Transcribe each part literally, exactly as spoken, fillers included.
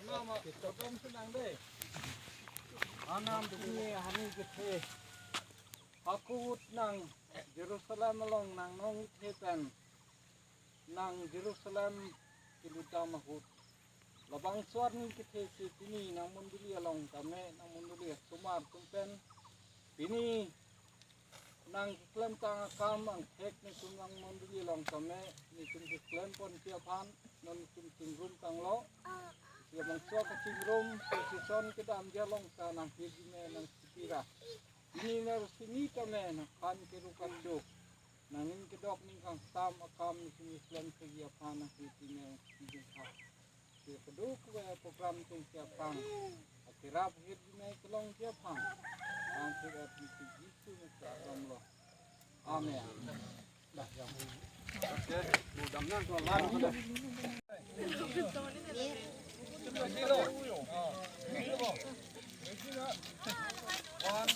Mama, kodom senang dei. Anam pini hani kethe. Akut nang Jerusalem along nang nong kethe pen. Nang Jerusalem kelutdam ahut. Labangso arni kethe si pini nang mondoli along tame, nang mondoli asomar atum pen. Pini nang keklemtang akam angthek netum nang mondoli along tame, netum keklem ponji aphan, non netum chingrum tanglo. Labangso kachingrum, procession kedamji along ta nang hirjume nang sipira. Pini nang sini tame nang kan keru kanduk. Nangning kedok ning kangsam akam netum keklem thekji aphan nang hirjume nang sipira. Keduk keduk program atum si aphan. Akerap hirjume kelongji aphan. Nang hirap nisi Jisu Mesias alam lo. Amen. One,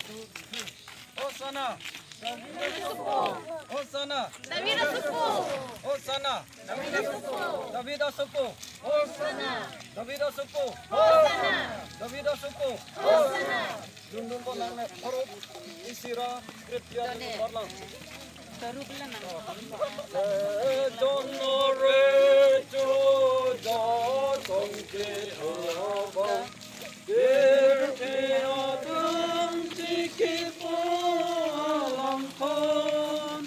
two, three. Hosanna! Hosanna! David asopo! Hosanna! David asopo! David asopo! Hosanna! David asopo! Hosanna! David asopo! Hosanna! Dundun ko nang ne khorok isira scripture ni parlang. Khorok lang nang. Don ore jo jo song ke aba. Kirti adam tiki palang kon.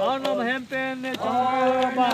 Arnam hem pen ne chongraba.